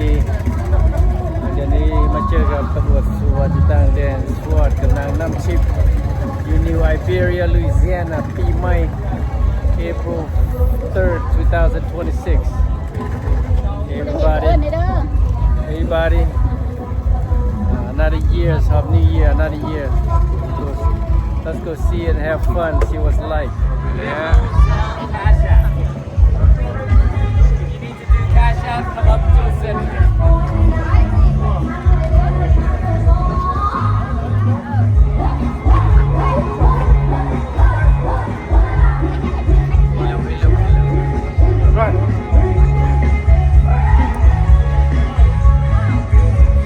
ນີ້ ດຽວນີ້ມາເຈີກັບຕຳຫຼວດສະຫວັດຢູ່ຕ່າງແດນ ສະຫວັດກຳລັງນຳທຣິບຢູ່ນິວໄອເບເຣຍ ລຸຍຊີແອນາ ປີໃໝ່ April third, two thousand twenty-six. Everybody, everybody, uh, another year, Happy New Year, another year. Let's go see and have fun, see what's like. Yeah. If you need to do Cash App, come up to the center. Right.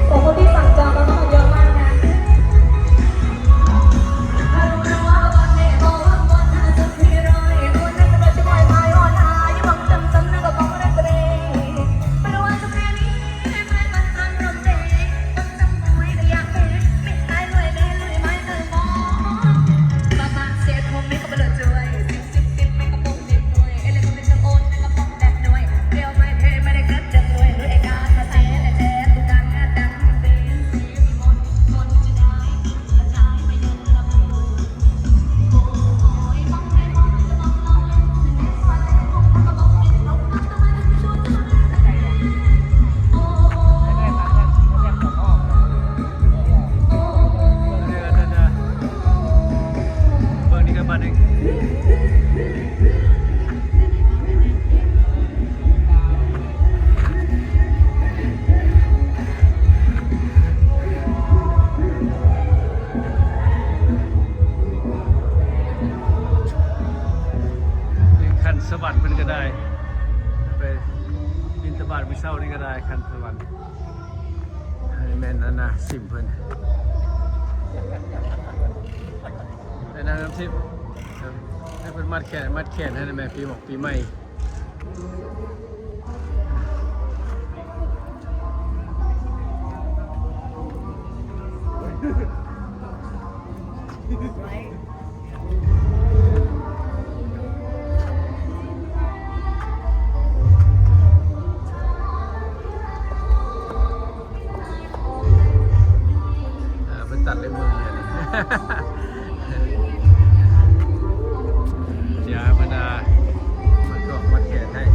โอ้โห คนที่สั่งจองมาก็มาเยอะมากนะ ຄັນສະຫວັດເພິ່ນກໍໄດ້ ໄປບິນທະບາດມື້ເຊົ້ານີ້ກໍໄດ້ ຄັນສະຫວັດ ໃຫ້ແມ່ນອັນນະ ຊິມເພິ່ນ ແມ່ນນາງນຳທິບ ໃຫ້ເພິ່ນມັດແຂນ ມັດແຂນໃຫ້ແມ່ ປີໝອກປີໃໝ່. ອ່າ ເພິ່ນຕັດເລັບມືຢູ່ນີ້ ດຽວໃຫ້ບັນດາມັດກອກມັດແຂນໃຫ້. ເ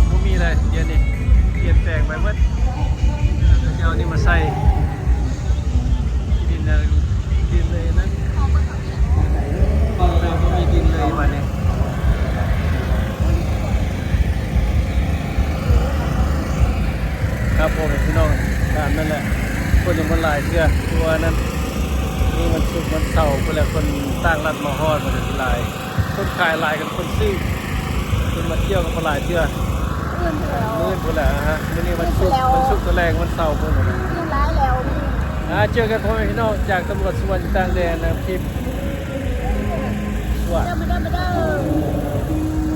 ບໍ່ມີເລີຍ ດຽວນີ້ປ່ຽນແປງໄປໝົດ. ເຂົາເຈົ້ານີ້ມາໃສ່ດິນ ດິນເລີຍນັ້ນ ບໍ່ມີດິນເລີຍບາດນີ້. ຄັບ ພໍ່ແມ່ພີ່ນ້ອງ ຕາມນັ້ນແຫຼະ ຄົນຍັງບໍ່ຫຼາຍເທື່ອ ຄືວ່ານັ້ນ ມື້ວັນສຸກວັນເສົາພຸ້ນແຫຼະ ຄົນຕ່າງລັດມາຮອດ ມັນກໍຊິຫຼາຍ ຄົນຂາຍຫຼາຍກວ່າຄົນຊື້ ຄົນມາທ່ຽວກໍບໍ່ຫຼາຍເທື່ອ. ມື້ອື່ນພຸ້ນແຫຼະ ມື້ອື່ນພຸ້ນແຫຼະ ອາຮະ ມື້ນີ້ວັນສຸກ ມື້ອື່ນແລ້ວ ວັນສຸກຕອນແລງ ວັນເສົາພຸ້ນນະ ມື້ອື່ນຫຼາຍແລ້ວ. ອ່າ ເຈີກັນ ພໍ່ແມ່ພີ່ນ້ອງ ຈາກຕຳຫຼວດສຸວັນຢູ່ຕ່າງແດນນະ ຄລິບສະຫວັດ ມາເດີ ມາເດີ ມາເດີ.